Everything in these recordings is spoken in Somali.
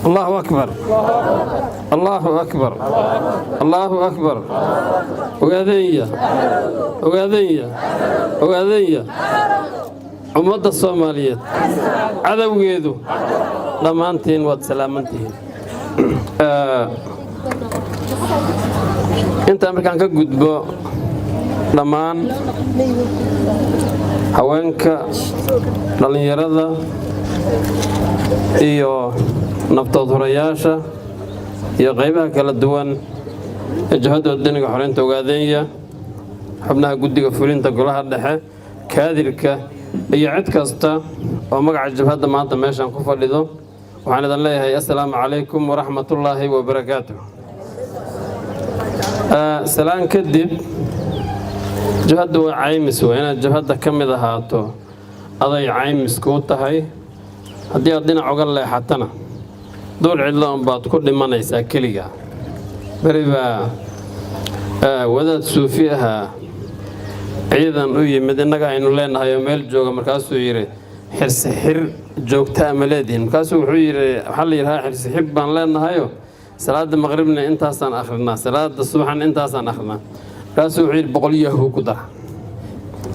Allahu akbar, Allahu akbar, Allahu akbar! Ogaadeenya, Ogaadeenya, Ogaadeenya! Ummadda Soomaaliyeed cadowgeedu dhammaantiin waad salaamantihiin. Intaan markaan ka gudbo, dhammaan haweenka, dhallinyarada iyo naftood hurayaasha iyo qaybaha kala duwan ee Jabhadda Wadaniga Xoreynta Ogaadeenya, xubnaha guddiga fulinta, golaha dhexe, kaadirka iyo cid kasta oo magaca jabhadda maanta meeshaan ku fadhido, waxaan idin leeyahay: assalaamu calaykum waraxmatullaahi wabarakaatu. Salaan kadib, jabhadda waa caymis. Waa inaad jabhadda ka mid ahaato aday caymis kuu tahay. Haddii aad dhinac uga leexatana, duur cidlo unbaad ku dhimanaysaa keliga. Beri baa wadaad suufi ahaa ciidan u yimid innaga aynu leenahay oo meel jooga. Markaasuu yidhi: "Xirsi xir joogtaa ma leedihin?" Markaasuu wuxuu yidhi, waxaa la yidhaha, "Xirsi xir baan leenahayo, salaada maqribna intaasaan akhrinaa, salaada subaxna intaasaan akhrinaa." Markaasuu wuxuu yidhi: "100 yaahuu ku dar,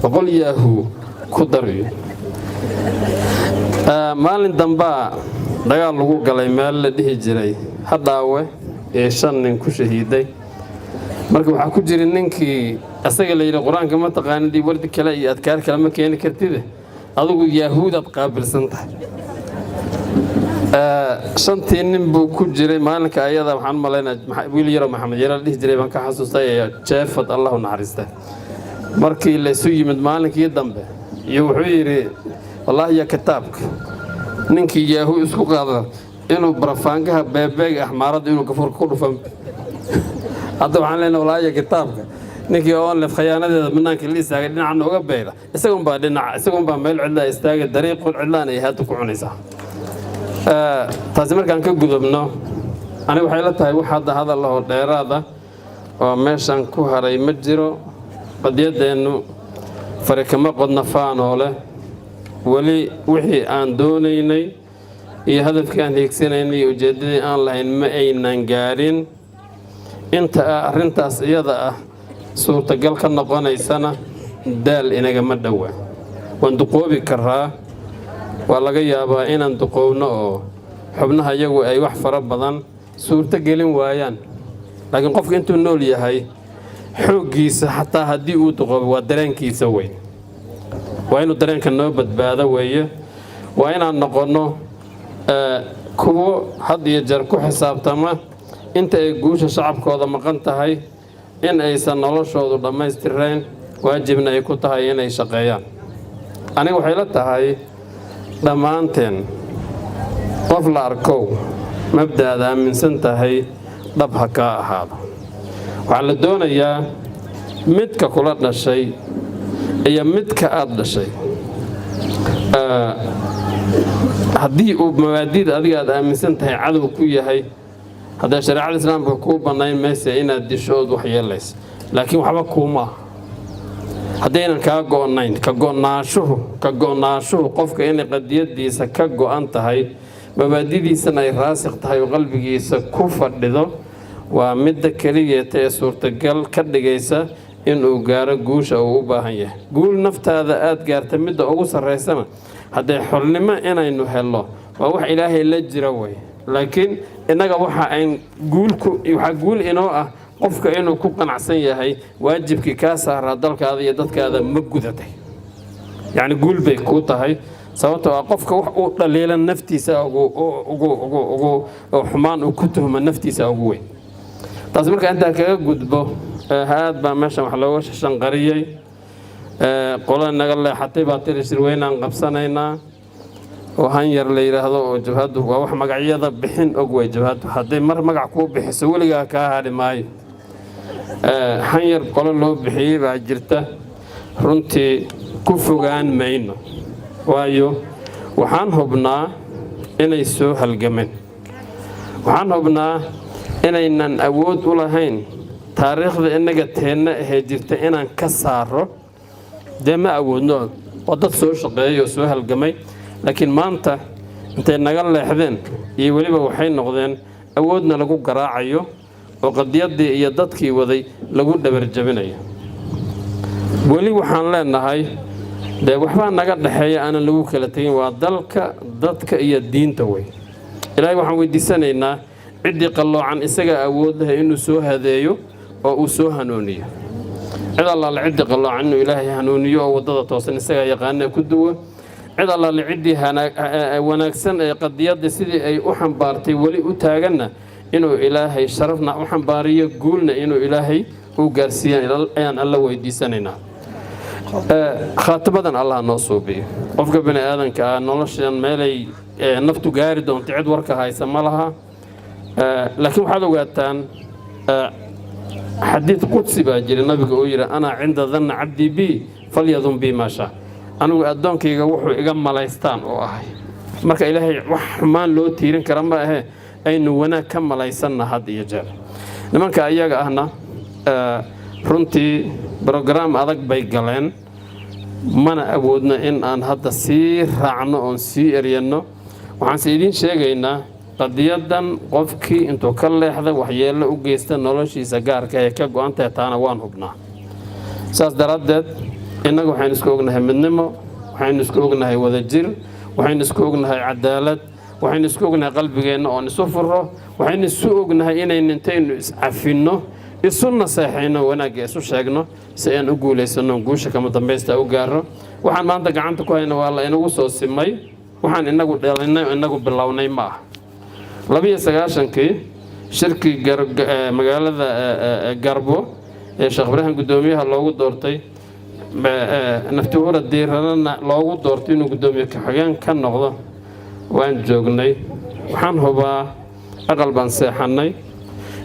100 yaahuu ku dar." Maalin dambaa dagaal lagu galay meel la dhihi jiray Hadhaawe ee shan nin ku shahiiday. Marka waxaa ku jira ninkii asaga la yidhi: "Qur-aanka ma taqaanid iyo wardi kale iyo adkaar kale ma keeni kartide, adigu yaahuudaad qaabilsan tahay." Shantii nin buu ku jiray maalinka ayada. Waxaan malaynaa wiil yaroo Maxamed Yaro la dhihi jiray baan ka xasuustay ee jeefad, Allahu naxariista. Markii laysu yimid maalinkii dambe iyo wuxuu yidhi: "Wallaahi ya kitaabka, ninkii yaahu isku qaada inuu barafaangaha beebeega axmaaradda inuu gafuurka ku dhufan." Hadda waxaan leenahay: wallaahi ya kitaabka, ninkii ONLF khayaanadeeda banaanka la istaagay, dhinacna uga beyra, isagunbaa dhinac, isagunbaa meel cidlaa istaagay, dariiqun cidlaan ay hadda ku cunaysaa. Taasi markaan ka gudubno, aniga waxay la tahay wax hadda hadal ahoo dheeraada oo meeshan ku haray ma jiro. Qadyaddeennu fari kama qodna faanoo leh. Weli wixii aan doonaynay iyo hadafkii aan hiigsanaynay iyo ujeeddadii aan lahayn ma aynan gaadhin. Inta ah arrintaas iyada ah suurtagal ka noqonaysana, daal inagama dhowa. Waan duqoobi karaa, waa laga yaabaa inaan duqowno oo xubnaha iyagu ay wax fara badan suurto gelin waayaan, laakiin qofka intuu nool yahay xooggiisa, xataa haddii uu duqoobo, waa dareenkiisa weyn. Waa inuu dareenka noo badbaado weeye. Waa inaan noqonno kuwo had iyo jeer ku xisaabtama inta ay guusha shacabkooda maqan tahay in aysan noloshoodu dhammaystirayn, waajibna ay ku tahay inay shaqeeyaan. Aniga waxay la tahay dhammaanteen, qof la arkow, mabda'aad aaminsan tahay dhab ha kaa ahaado. Waxaa la doonayaa midka kula dhashay iyo midka aad dhashay, haddii uu mabaadiida adiga aad aaminsan tahay cadow ku yahay, haddee shareecada Islaamka kuu bannayn maysa inaad disho ood wax yeelaysa, laakiin waxba kuuma ah haddaynan kaa go'nayn. Ka go'naashuhu qofka inay qadiyadiisa ka go'an tahay, mabaadidiisana ay raasikh tahay oo qalbigiisa ku fadhido, waa midda keligeeta ee suurtagal ka dhigaysa inuu gaaro guusha uu u baahan yahay. Guul naftaada aada gaarta midda ugu sarraysana, haddee xornimo inaynu helno waa wax Ilaahay la jira wey. Laakiin innaga waxa ayn guulku, waxaa guul inoo ah qofka inuu ku qanacsan yahay waajibkii kaa saaraa dalkaada iyo dadkaada ma gudatay, yacni guul bay kuu tahay. Sababtoo ah qofka wax uu dhaliila naftiisa ugu xumaan uu ku tuhma naftiisa ugu weyn. Taas markaa intaa kaga gudbo, aad baa meeshan wax looga shanqariyey. Qola naga leexatay baa tiri: "Shirweynaan qabsanaynaa," oo hanyar la yidhaahdo oo jabhaddu waa wax magacyada bixin og way. Jabhaddu hadday mar magac kuu bixiso, weligaa kaa hadhi maayo. Hanyar qolo loo bixiyey baa jirta. Runtii ku fogaan mayno, waayo waxaan hubnaa inay soo halgameen, waxaan hubnaa inaynan awood u lahayn taariikhda innaga teenna ahee jirta inaan ka saaro. Dee ma awoodno, waa dad soo shaqeeyay oo soo halgamay, laakiin maanta Intay naga leexdeen iyo weliba waxay noqdeen awoodna lagu garaacayo oo qadiyaddii iyo dadkii waday lagu dhabarjabinayo. Weli waxaan leenahay dee waxbaa naga dhexeeya aanan lagu kala tegin, waa dalka, dadka iyo diinta wey. Ilaahay waxaan weydiisanaynaa ciddii qalloocan isagaa awood leh inuu soo hadeeyo oo uu soo hanuuniyo. Cid allaale ciddii qalloocan inuu Ilaahay hanuuniyo oo waddada toosan isagaa yaqaana ku duwo. Cid allaale ciddii wanaagsan ee qadiyadda sidii ay u xambaartay weli u taaganna inuu Ilaahay sharafna u xambaariyo, guulna inuu Ilaahay u gaarsiiyan ayaan Alla weydiisanaynaa. Khaatimadan Allah noo suubiyo. Qofka bani aadanka ah noloshan meelay naftu gaari doonto cid warka haysa ma laha, laakiin waxaad ogaataan xadiid qudsi baa jira nabiga uu yidhi: "أنا عند ظن عبدي بي فليظن بي ما شاء." Anigu addoonkayga wuxuu iga malaystaan oo ahay. Marka Ilaahay wax xumaan loo tiirin kara ma ahe, aynu wanaag ka malaysanna had iyo jeer. Nimanka ayaga ahna runtii program adag bay galeen, mana awoodno in aan hadda sii raacno oon sii eryanno. Waxaanse idiin sheegaynaa qadiyadan qofkii intuu ka leexda waxyeello u geysta noloshiisa gaarka ee ka go-an tahay, taana waan hubnaa. Saas daraaddeed innagu waxaynu isku ognahay midnimo, waxaynu isku ognahay wadajir, waxaynu isku ognahay cadaalad, waxaynu isku ognahay qalbigeenna oon isu furo, waxaynu isu ognahay inaynu intaynu iscafinno, isu naseexayno, wanaagga isu sheegno si aan u guulaysanno, guusha kama dambaysta u gaarno. Waxaan maanta gacanta ku hayna waa la inagu soo simay, waxaan inagu dhalinay oo inagu bilownay ma ah. 92-kii shirkii magaalada Garbo ee Sheekh Ibraahim guddoomiyaha loogu doortay, Naftihuura Diiranana loogu doortay inuu guddoomiye ku-xigeen ka noqdo, waan joognay. Waxaan hubaa aqal baan seexannay.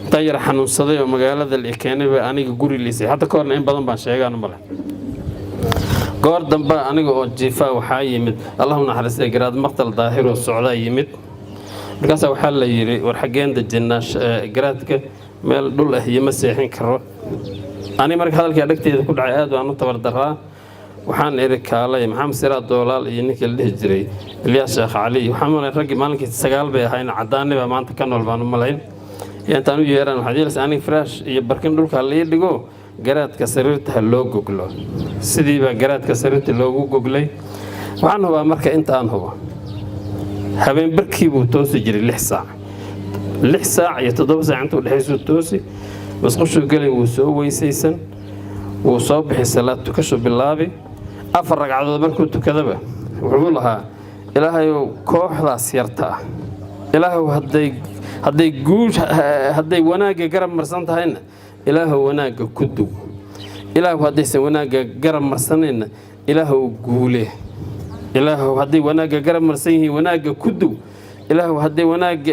Intaan yar xanuunsaday oo magaalada la keenay baa aniga guri liisay. Hadda ka horna in badan baan sheegaan male. Goor dambe aniga oo jiifaa waxaa yimid, Allahu naxariistay, Garaad Maqtal Daahiroo socdaa yimid. Markaasaa waxaa la yidhi: "War, xaggeen dejinnaa garaadka? Meel dhul ah iyo ma seexin karo." Ani marka hadalkaa dhegteeda ku dhacay aad baan u tabardaraa. Waxaan idhi: "Kaalay." Maxamed Siraad Doolaal iyo ninkii la dhihi jiray Ilyaas Sheekh Cali, waxaan malayn raggii maalinkii sagaal bay ahayn, caddaani baa maanta ka nool baan u malayn. Iyo intaan u yeeraan waxaad yeelaysaa aniga firaash iyo barkin dhulka la ii dhigo, garaadka sariirta ha loo goglo. Sidii baa garaadka sariirta loogu goglay. Waxaan hubaa marka intaan hubo habeen barkii buu toosi jiray 6 saac, 6 saac iyo 7 saac intuu dhexaysuu toosi, musqushuu gelay, wuu soo weysaysan, wuu soo bixi, salaad tukashu bilaabi. Afar ragcadood markuu tukadaba wuxuu lahaa: "Ilaahayow, kooxdaas yarta ah, Ilaahow, hadday guush, hadday wanaagga garab marsan tahayna, Ilaahow, wanaagga ku dug. Ilaahow, haddaysan wanaagga garab marsanayna, Ilaahow, guule. Ilaahow, hadday wanaagga garab marsan yihiin, wanaagga ku dug. Ilaahow, hadday wanaagga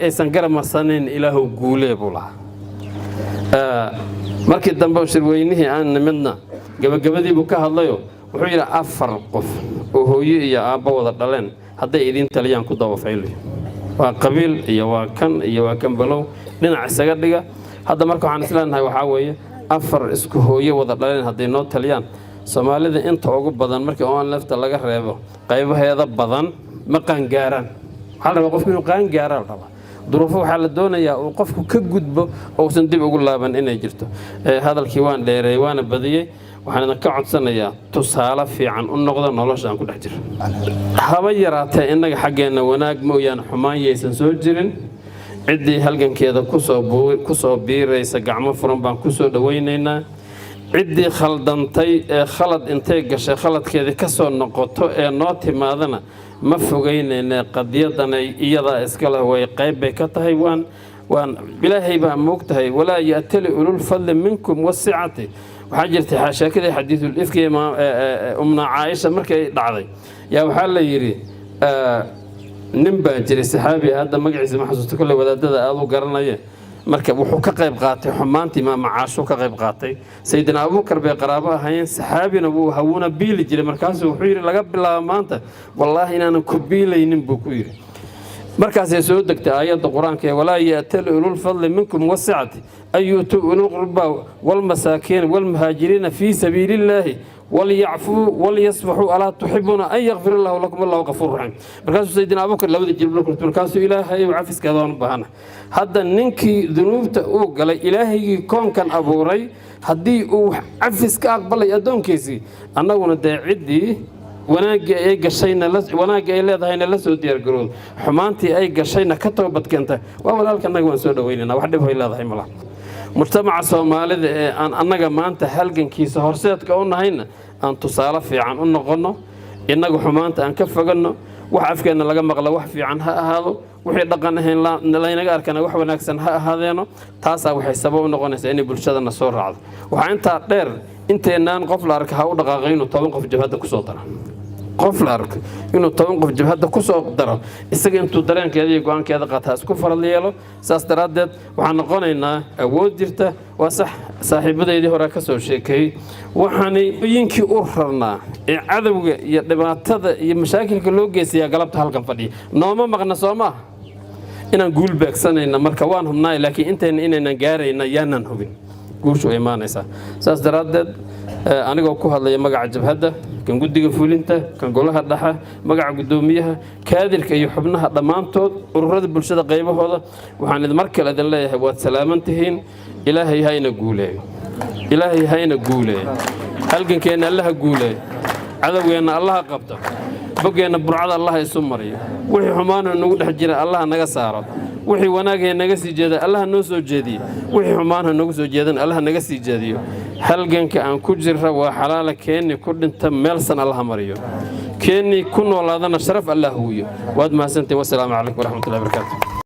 aysan garab marsanayn, Ilaahow, guulee," buu lahaa. Markii dambe shirweynihii aan nimidna gabagabadii buu ka hadlayo, wuxuu yidhi: "Afar qof oo hooyo iyo aabbo wada dhaleen hadday idiin taliyaan, ku dabafaylayo. Waa qabiil iyo waa kan iyo waa kan, balow dhinac isaga dhiga." Hadda marka waxaan isleenahay waxaa weeye afar isku hooyo wada dhaleen hadday noo taliyaan, Soomaalida inta ugu badan markii oon lefta laga reebo qaybaheeda badan ma qaangaaraan. Waxaa la rabaa qofku inuu qaangaaraa la rabaa. Duruufo waxaa la doonayaa uu qofku ka gudbo oo uusan dib ugu laaban inay jirto. Hadalkii waan dheereeyey waana badiyey. Waxaan idinka codsanayaa tusaale fiican u noqda nolosha aan ku dhex jiro. Haba yaraatee innaga xaggeenna wanaag mooyaane xumaan yaysan soo jirin. Ciddii halgankeeda kusoo biiraysa gacmo furan baan kusoo dhawaynaynaa. Ciddii khaldantay ee khalad intay gashay khaladkeedii ka soo noqoto ee noo timaadana ma fogeynayne. Qadiyadanay iyadaa iska leh, way qayb bay ka tahay. Waan Ilaahay baa moogtahay: ولا يأتل أولو الفضل منكم والسعة. Waxaa jirtay sheekadii xadiisul ifki Umna Caaisha markay dhacday yaa waxaa la yidhi nin baa jiray saxaabi, hadda magaciisa ma xasuusto, kolley wadaadada aada u garanaya. Marka wuxuu ka qayb qaatay xumaantii Maama Caasho ka qayb qaatay. Sayidina Abuubakar bay qaraabo ahaayeen, saxaabina wuu hawuuna biili jiray. Markaasuu wuxuu yidhi: "Laga bilaabo maanta, wallaahi inaanan ku biilaynin," buu ku yidhi. Markaasay soo degtay aayadda Qur-aanka ee: ولا يأتل أولو الفضل منكم والسعة أن يؤتوا أولي القربى والمساكين والمهاجرين في سبيل الله. Walyacfuu walyasfaxuu, alaa tuxibuuna an yakfir Allahu lakum, Allahu qafuur raxiim. Markaasuu Sayidina Abubakar labada jilib la kurtay, markaasuu: "Ilaahay, cafiskaada waan u baahana." Hadda ninkii dunuubta uu galay, Ilaahaygii koonkan abuuray haddii uu cafis ka aqbalay addoonkiisii, annaguna dee ciddii wanaaggii ay gashayna, wanaaggii ay leedahayna la soo diyaargaroodo, xumaantii ay gashayna ka toobad keenta, waa walaalka annaga, waan soo dhaweynayna. Wax dhib hay leedahay malaha. Mujtamaca Soomaalida ee aan annaga maanta halgankiisa horseedka u nahayna aan tusaale fiican u noqonno. Innagu xumaanta aan ka foganno. Wax afkeenna laga maqla wax fiican ha ahaado, wixii dhaqan ahayn laynaga arkana wax wanaagsan ha ahaadeeno. Taasaa waxay sabab u noqonaysaa inay bulshadana soo raacdo. Waxaa intaa dheer, inteennaan qof la arka ha u dhaqaaqay inuu 10 qof jabhadda kusoo daro. Qof la arko inuu 10 qof jabhadda kusoo daro, isaga intuu dareenkeeda iyo go-aankeeda qaataa isku farad yeelo. Saas daraaddeed waxaan noqonaynaa awood jirta. Waa sax, saaxiibadeydii hore ka soo sheekeeyey. Waxaanay yinkii u rarnaa ee cadowga iyo dhibaatada iyo mashaakilka loo geysayaa galabta halkan fadhiya nooma maqna. Soo maaha inaan guul beegsanayna marka waan hubnaay, laakiin intayna inaynan gaarayna yaanaan hubin. Guushu way imaanaysaa. Saas daraaddeed, anigoo ku hadlaya magaca jabhadda, kan guddiga fulinta, kan golaha dhexe, magaca guddoomiyaha, kaadirka iyo xubnaha dhammaantood, ururada bulshada qaybahooda, waxaan idin mar kale idin leeyahay: waad salaaman tihiin. Ilaahay hayna guuleeyo, Ilaahay hayna guuleeyo, halgankeenna Allaha guuleeyo, cadowgeenna Allaha qabto, boggeenna burcada Allaha isu mariyo, wixii xumaanoo nagu dhex jira Allaha naga saaro, wixii wanaagee naga sii jeeda Allaha noo soo jeediyo, wixii xumaanha nagu soo jeedan Allaha naga sii jeediyo. Halganka aan ku jira waa xalaala. Keenni ku dhinta meelsan Allaha mariyo, keennii ku noolaadana sharaf Allah huwiyo. Waad mahadsantiin. Wasalaamu calaykum waraxmatullahi barakaatu.